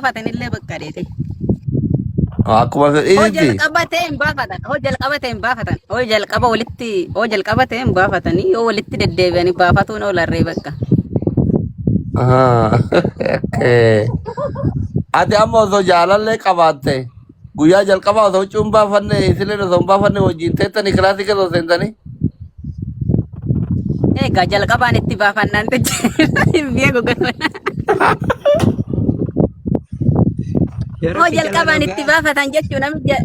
baafatan illee bakka dheete. Akkuma Hoo fedhiitti. jalqaba ta'e hin baafatan. Hoo jalqaba ta'e hin baafatan. Hoo jalqaba walitti hoo jalqaba ta'e hin baafatanii yoo walitti deddeebi'anii baafatuun oolarree bakka. Okay. Ati amma osoo jaalallee qabaatte guyyaa jalqabaa osoo huccuu hin baafanne isilleen osoo hin baafanne wajjin teettanii kilaasii keessa osoo seentanii. Egaa jalqabaan itti baafannaan hin beeku garuu. Yeroo Hoo itti jala jalqabaan itti dhugaa. baafatan jechuun namni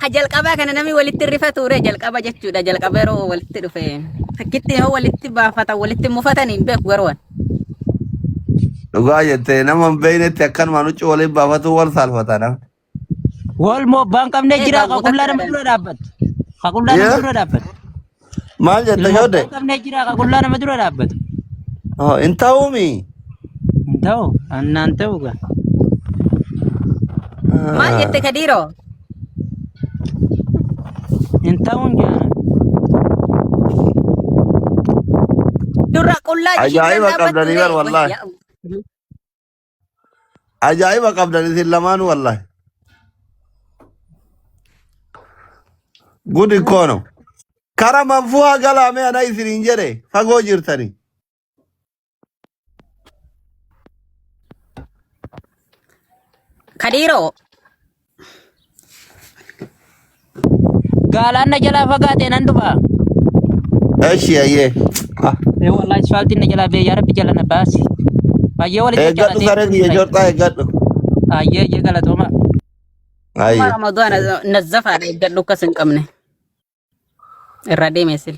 ka jalqabaa kana namni walitti rifatu ture jalqaba jechuudha jalqaba yeroo walitti dhufe takkitti yoo walitti baafatan walitti mufatan hin beeku garuu. Dhugaa jettee nama hin beeknetti akkanumaan huccuu waliin baafatu wal saalfata namni. Wal moo abbaan qabne Egaa jira ka guutaa qullaa nama kana dura dhaabbatu. Ka qullaa nama Yee? dura dhaabbatu. Maal jette Ilmoo shoodde? abbaan qabne jira ka qullaa nama dura dhaabbatu. Oh, hin ta'uumi. Hin ta'u annaan ta'u gaa. Maal jette Kadiiroo? Hin ta'uun jaana. Dura qullaa ishii duran Ajaa'iba dhaabbattu qabdanii bar ree. wallaahi. Ajaa'iba qabdan isin lamaanuu wallaahi. Gudi koono. Kara manfuuhaa galaamee ana isiniin jedhe fagoo jirtani. Kadiiroo. Gaalaan na jalaa fagaate nan dhufa. Eshi ayyee. Ah, Ee wallahi isfaaltiin na jalaa bee yaa rabbi jala na baasi. Baay'ee walitti Eeggadhu jechaadha saree kiyya jorxaa eeggadhu. Ayyee ayyee galatooma. Amma Ayyee. Ramadaan nazzafaadha eeggadhu akkas hin qabne. Irraa deeme sil.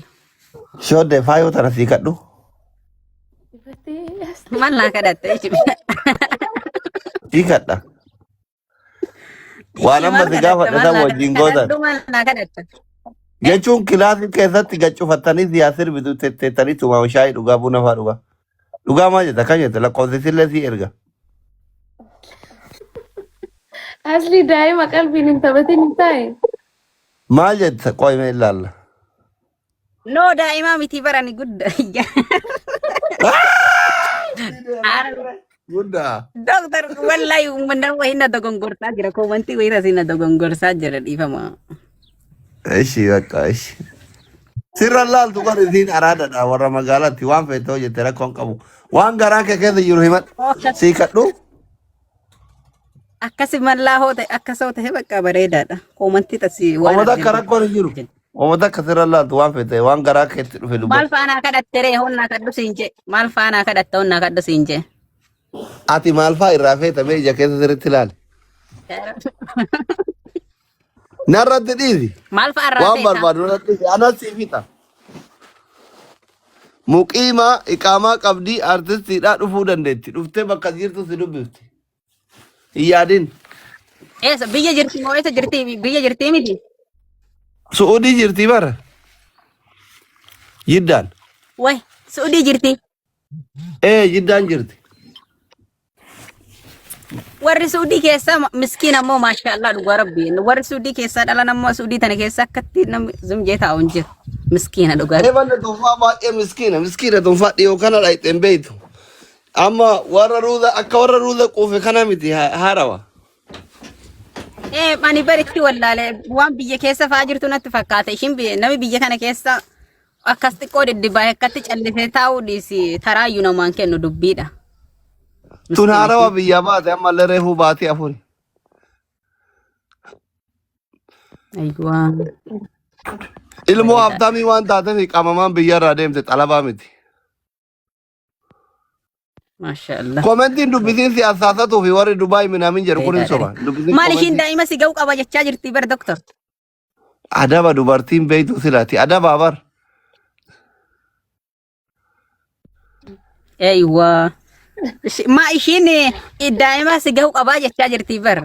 Shoodde faayoo tana sii kadhu. Maal naa kadhatte jechuudha. Sii kadha. Waan amma Maal si kadhatte gaafadhe maal san naa wajjin gootan. kadhadhu maal naa kadhatte. Jechuun kilaasii keessatti gad cufattanii siyaa sirbitu tetteettanii tumaa shaayii dhugaa buna fa'aa dhugaa. Dhugaa maal jetta kan jette lakkoofsi sillee sii erga. Asli daa'ima qalbiin hin taphatin hin taa'e. Maal jetta qoy mee ilaalla. No daa'imaa miti barani gudda. Guddaa. Doktar wallahi uummanni wayii na dogongorsaa jira koomantii wayii asii na dogongorsaa jira dhiifama. Ishi bakka ishi. Sirra laaltu kan isiin araadadha warra magaalaatti waan feete hojjette rakkoo hin qabu. Waan garaa kee keessa jiru himadhu. Sii kadhu. Akkasi mallaa hoo ta'e akkas hoo ta'e bakka bareedaadha. Koomantii tasii waan Uummata akka arginu. rakkoon hin jiru. Uummata akka sirra laaltu waan feete waan garaa keetti dhufe Maal dubbadhu. faanaa kadhatte ree honnaa kadhu siin jee. Maal faanaa kadhatte honnaa kadhu siin jee. Ati maal faa irraa feeta mee ija keessa sirriitti ilaali. Narratti dhiisi. Maal fa'a irraa Waan feeta? barbaadu narratti dhiisi. Anas sii fixa. Muqiimaa iqaamaa qabdii artistiidhaa dhufuu dandeetti. Dhuftee bakka jirtu si dubbifti. Hin yaadin. Eessa biyya jirti moo eessa jirti biyya jirti miti? Su'uudii jirti bara. Jiddaan. Way Suudii jirti. Ee jiddaan jirti. Warri Suudii keessaa miskiin ammoo maashaallah dhugaa rabbi. Warri Suudii keessaa dhalan ammoo Suudii tana keessa akkatti namni zimjee taa'u hin jiru. Miskiina dhugaa. Ee banne tunfaa baay'ee miskiina miskiina tunfaa dhiyoo kana dhayxeen beeytu. Amma warra ruuza akka warra ruuza quufe kana miti haarawa. Ee ani baritti wallaale waan biyya keessa fa'aa jirtu natti fakkaata. Ishiin namni biyya kana keessa akkas xiqqoo diddibaa'ee akkatti callisee taa'uu dhiisi taraayyuu namaan kennu dubbiidha. Tun Miskiina haarawa ishiin. biyyaa baate ammallee reefuu baatii afuri. Ayyuwaa. Ilmoo Bareedaadha. haftamii waan taateef qaamamaan biyyarraa deemte xalabaa miti. Maashaallah. Komentiin dubbisiin siyaasaasatuu fi warri Dubaay minaamin jedhu kun hin Bareedaadha. soba. Dubbisiin Maal ishiin komentii. daa'ima si ga'u qaba jechaa jirti bar doktor. Adaba dubartiin beektu silaati. Adaba bar. Eeywa. Maa ishiin daa'ima si ga'u qabaa jechaa jirti bar.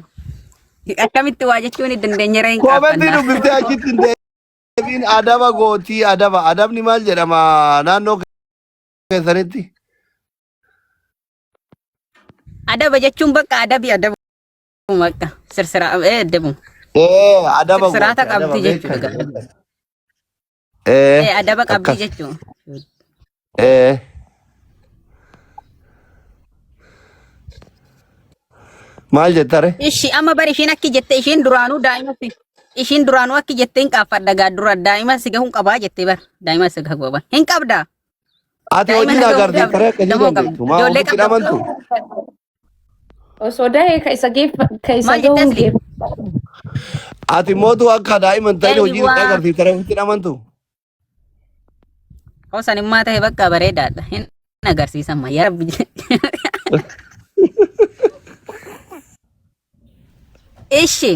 Akkamitti waa jechuun hin dandeenye ree hin Komentii qaafannaa. dubbistee achitti hin deebiin adaba gootii adaba. Adabni maal jedhama naannoo keessanitti? Adaba jechuun bakka adabi adabuma akka sirsira adabu. Ee adaba Sirsiraata goote adaba qabdi jechuudha. beekan. Ee Ee adaba qabdi akkas. jechuudha. Ee. Maal jettare? Ishi amma bari ishiin akki jette ishiin duraanuu daa'ima si ishiin duraanuu akki jette hin qaaffadha gaa dura daa'ima si gahuun qabaa jette bar daa'ima si gahuu qaba hin qabda Ati daa'ima hojii na naa gahuu agarsiiftaree qabda akkasii damoo qabda dandeettu. Maa ijoollee ofitti qabda dhamantu? Osoo dahee ka isa geeffa ka isa maal jette gahuun asli geeffa. Ati mootu akka daa'ima hin ta'in hojii Eeywa itti agarsiiftaree ofitti dhamantu? Hosan immaa ta'e bakka bareedaadha hin agarsiisamma yaa rabbi. Ishi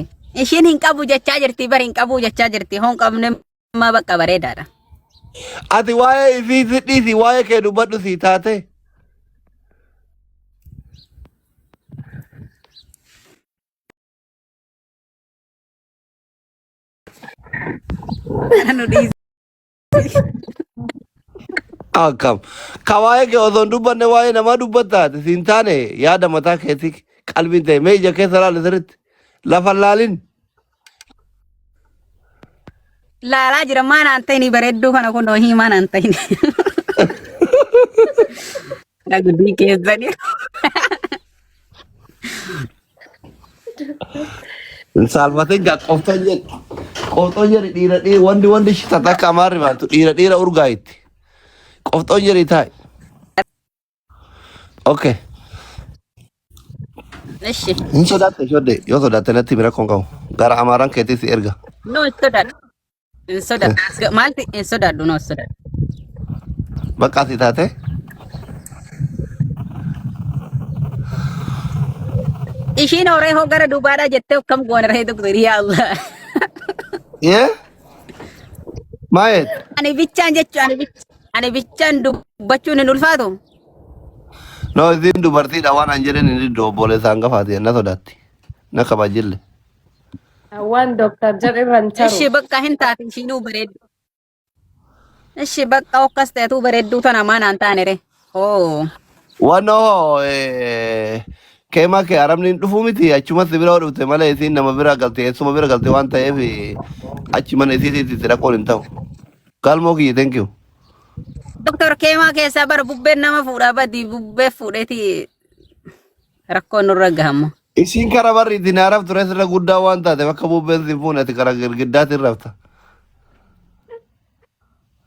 ishiin hin qabu jechaa jirti bar hin qabu jechaa jirti hoon qabne immaa bakka bareedaadha. Ati waa'ee isii si dhiisi waa'ee kee dubbadhu sii taate. Nu dhiisi. Akkam. Ka waa'ee kee osoo hin dubbanne waa'ee namaa dubbatta ati siin taane yaada mataa keetii qalbiin ta'e mee ija keessa laali sirriitti. Lafa hin laalin. Laalaa jira maan aan ta'ini bareedduu kana kun hii maan aan ta'ini. Dhagdii keessanii. Hin saalfatin gaa qoftoon jedhi. Qoftoon jedhi dhiira dhiira wanti wanti shitata akka amaarri baatu dhiira dhiira urgaa'itti. Qoftoon jedhi taa'i. Okay. Ishi. Hin sodaatte shodde yoo sodaatte natti bira kon qabu. Gara amaaraan keetii si erga. No hin sodaadhu. Hin sodaadhu. Maalti hin sodaadhu no hin sodaadhu. Bakka si taate. Ishiin horee hoo gara duubaadhaa jettee akkam goona ree doktor yaa Allah. Yee? Maayet? Ani bichaan jechuun ani bichaan dubbachuun hin ulfaatu. No isiin dubartiidha waan an jedhen hin diddu obboleessa hangafaati na sodaatti. Na kabajille. Waan dooktar jedhe irra hin taru. Ishi bakka hin taate ishiinuu bareeddu. Ishi bakka akkas ta'etu bareedduu tana maan aan taane re. Oo. Wanoo keemaa kee arabni hin dhufuu miti achuma si bira dhufte malee isiin nama bira galte eessuma bira galte waan ta'eef achi mana isiitiitti itti dhaquun hin ta'u. Galmoo kiyya thank you. Doktor keemaa keessaa bara bubbeen nama fuudhaa badi bubbee fuudheeti rakkoon nurra gahamma. Isiin kara barri itti naaraf ture sirra guddaa waan taateef akka bubbeen si fuune ati kara girgiddaatiin rafta.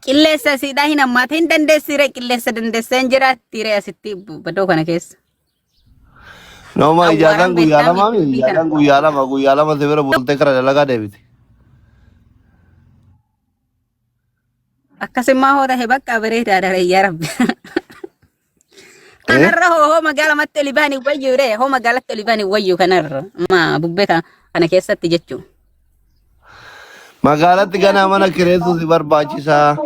Qilleessa isiidhaa hin hammaate hin dandeessi ree qilleessa dandeessee hin jiraatti ree asitti badoo kana keessa. Nooma Awwaaraan ijaazaan guyyaa beektaa lamaa miti miti dubbii kana. ijaazaan guyyaa lama si bira bultee kara dalagaa deebiti. Akkasummaa hoo ta'e bakka bareedaadha ree yaa rabbi. Eh? Kanarra hoo hoo magaalamatti oli bahanii wayyuu ree hoo magaalatti oli bahanii wayyuu kanarra ma bubbee kana keessatti jechuun. Magaalatti ganaa mana kireessuu si barbaachisaa.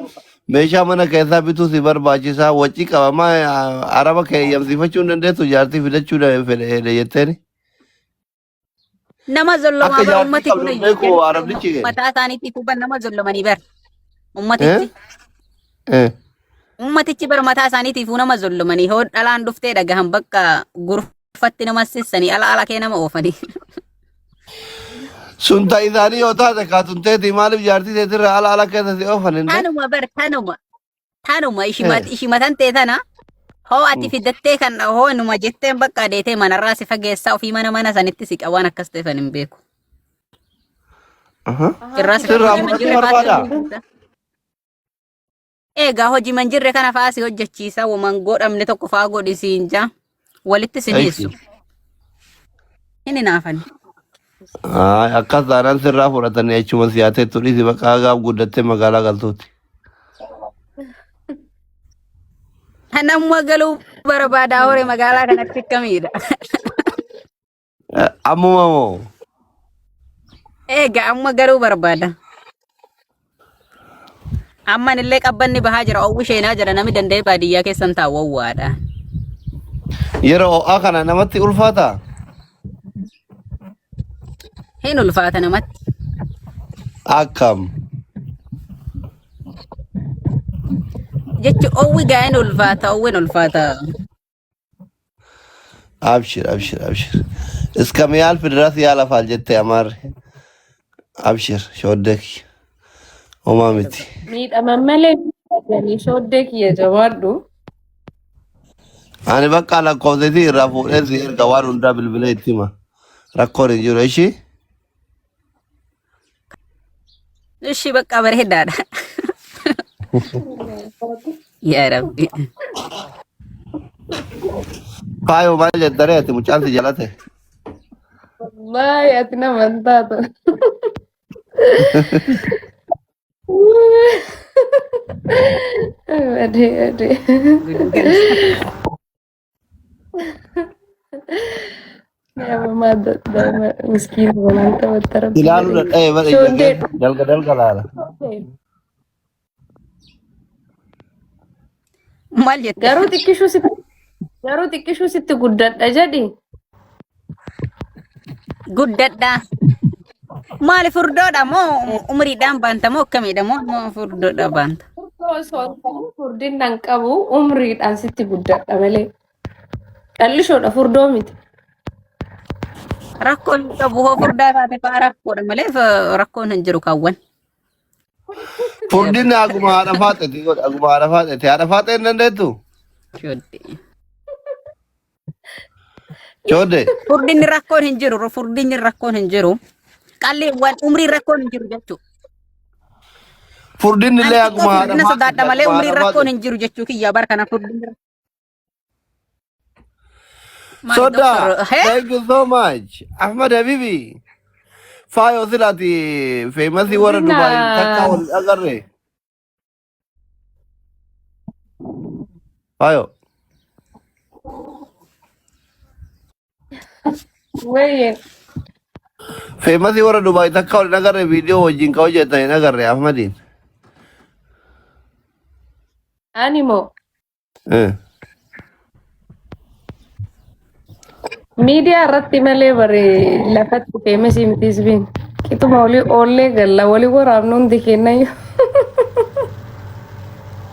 Meeshaa mana keessaa bituu si barbaachisaa. Wacii qaba maa araba kee eeyyamsiifachuu hin dandeessu jaartii fidachuu fedhe jetteeni. Nama zollomaa Akka bara jaartii ummati qabdu kun hin beeku arabdichi kee. mataa isaaniitti huban nama zollomanii bara. Eh? Ummatichi Eh. ummatichi bara mataa isaaniitiifuu nama zollomanii hoo dhalaan dhuftee dhagahan bakka gurfatti nama sissanii ala ala kee nama oofanii. Sun ta isaanii yoo taate kaatunteeti maaliif jaartii teetirra ala ala keessa si oofan hin Tanuma bar tanuma tanuma ishii matan tee tana hoo ati fidattee kan hoo numa jetteen bakka deetee manarraa si fageessaa ofii mana mana sanitti si qabaan akkas ta'e san hin beeku. Irraa si Sirraa hojii fudhachuu manjirre fa'aa si barbaada. hojjechiisa. Egaa hojii manjirre kana fa'aa si hojjechiisa woman godhamne tokko fa'aa godhi siin jaa walitti si Eeshi. dhiyeessu. Hin hinaafan. Ay, akkas taanaan sirraa fudhatanii achuma siyaateettu dhiisi bakka hagaaf guddattee magaalaa galtuuti. Namuma galuu barbaadaa hore magaalaa kanatti akkamiidha. Ammuma moo? Egaa amma galuu barbaada. Amman illee qabbanni bahaa jira oowwi sheenaa jira namni danda'ee baadiyyaa keessan taa'u wawwaadha. Yeroo ho'aa kana namatti ulfaata? Hin ulfaata namatti. Akkam. Jechi oowwi gaa hin ulfaata oowwi hin ulfaata. Abshir, abshir, abshir. Iskamiyaal fidiras yaalafaal jette amaarri. Abshir, shooddee kiyya. Homaa miti. Miidhaman malee miidhaganii shooddee kiyya jabaadhu. Ani bakka lakkoofseetii irraa fuudhee si erga waan hundaa bilbilee itti hima. Rakkoon hin jiru ishii. Ishi bakka bareedaadha. Yaa Rabbi. Faayoo maal jettaree ati mucaan si jalate? Wallahi ati nama hin taatu. Adee adee. Nama daa'ima miskiina kanaan taphatta rabbi Ilaaluu jedhee. dadhabee bara ija Shooddee kee dalga dalga laala. Maal jette? Garuu xiqqishuu sitti guddadha jedhi. Guddadha. Maali furdoodha moo umriidhaan baanta moo akkamiidha moo furdoodha baanta? Furdoo osoo hin ta'in furdina hin qabu umriidhaan sitti guddadha malee. Qallishoodha furdoo miti. Rakkoon hin qabu hoo furdaa taate fa'aa rakkoodha malee rakkoon hin jiru kaawwan. Furdinni aguma haadha faaxeeti godha. Aguma haadha faaxeeti. Haadha faaxee hin dandeettu? Shoddee. Shoddee. Furdinni rakkoon hin jiru. Furdinni rakkoon hin jiru. Qalliiwwan umriin rakkoon hin jiru jechuudha. Furdinni Ani illee xiqqoo aguma haadha furdina faaxeeti. sodaadha malee Aguma umriin haadha rakkoon faaxeeti. hin jiru jechuu kiyya bara kana furdinni. Maali Soda, doktor? Hee? thank you so much. Ahmad Habibi. Faayoo silaati famous warra Furdina Dubaay takka wal agarre. Faayoo. Wayye. Famous warra Dubaay takka wal agarre viidiyoo wajjin ka hojjetan hin agarre Ahmadiin. Ani moo Eh. Miidiyaa irratti malee bare lafatti famous miti isbiin. Qixuma olii oollee galla walii waraabnu hundi kennayyuu.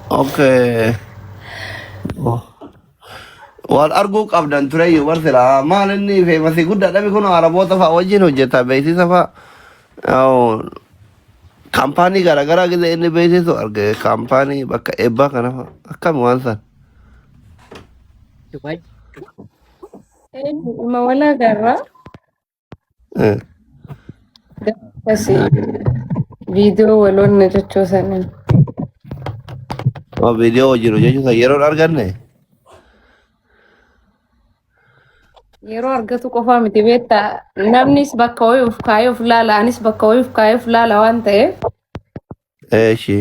Okay. Oh. Waan arguu qabdan tureyyuu bar silaa maal inni famous guddaa dhabi kun Araboota fa'a wajjin hojjeta beeksisa fa'a. Kaampaanii garaagaraa gizee inni beeksisu arge kaampaanii bakka eebbaa kana fa'a akkami waan san. Dubaay. Dhuma wal agarra. Eh. Gaafas viidiyoo waloonni jechuu saniin. Oh, viidiyoo wajjin hojjechuu san yeroon arganne. Yeroo argatu qofaa miti beektaa namnis bakka wayii of kaayee of laala anis bakka wayii of kaayee of laala waan ta'eef Eeshi.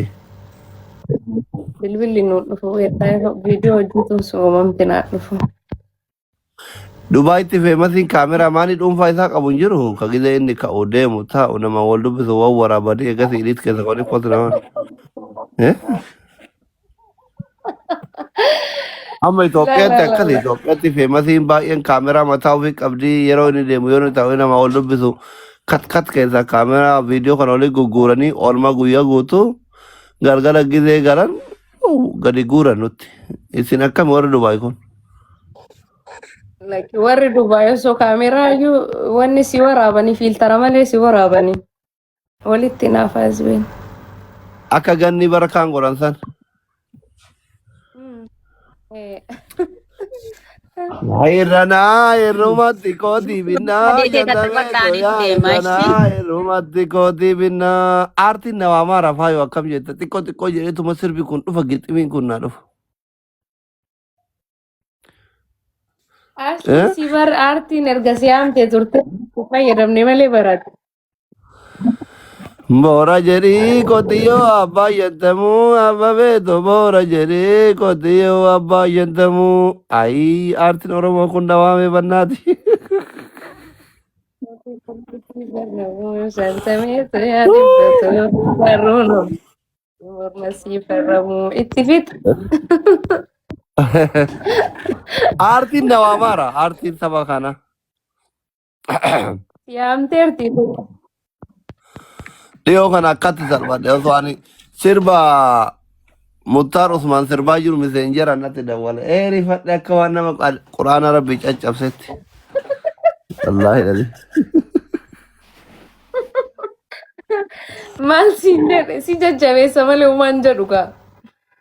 Bilbilli nuun dhufu beektaa viidiyoo hojjetuun sun naa dhufu. Dubaayitti famousiin cameraman dhuunfaa isaa qabu hin jiru. Ka gizee inni ka'u deemu taa'u nama wal dubbisu waan waraabanii eegas edit keessa godhanii post nama. Eh? Amma Itoophiyaatti La, la, la, akkas la. Itoophiyaatti famousiin baay'een kaameraa mataa ofii qabdi yeroo inni deemu yeroo inni taa'u nama wal dubbisu kat kat keessa kaameraa viidiyoo kana olii gugguuranii oolmaa guyyaa guutuu galgala gizee galan gadi guuran nutti. Isin akkami warri Dubaay kun? Like, warri Dubaay osoo kaameraa iyyuu wanni si waraabanii filter malee si waraabanii walitti naaf asbeen. Akka ganni bara kaan godhan san. Irranaa irrumatti kootii binnaa Adeetee jantameeto tattafattaaniif yaa deema ishii. irranaa irrumatti kootii binnaa. Aartiin nawaa maara faayoo akkam jette xiqqoo xiqqoo jedheetuma sirbi kun dhufa giximiin kun naa dhufa. Aartiin Eh? si bar aartiin erga si haamtee turte fayyadamne malee barate. Boora jedhii qotiyyoo abbaa shantamuu abba beeto boora jedhii qotiyyoo abbaa shantamuu. Ayii aartiin Oromoo kun dawaame bannaati. Shantameetu yaa dhibbatu barruun morma sii farramuu itti fixu. Aartiin dawaa maara aartiin saba kana. Si haamteerti. Dhiyoo kana akkatti salphadhe osoo ani sirba Muttaar Usmaan sirbaa jiru miseenjera natti dawwale. Ee rifadhe akka waan nama quraana rabbii caccabsetti. Wallaahi dhali. Maal siin jedhe si jajjabeessa malee uumaan jedhu gaa.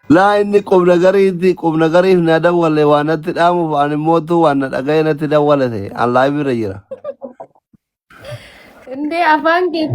Laa inni qubna gariitti qubna gariif na dawwale waan natti dhaamuuf ani mootu waan na dhagaye natti dawwalate. An live irra jira. Indee afaan keetii.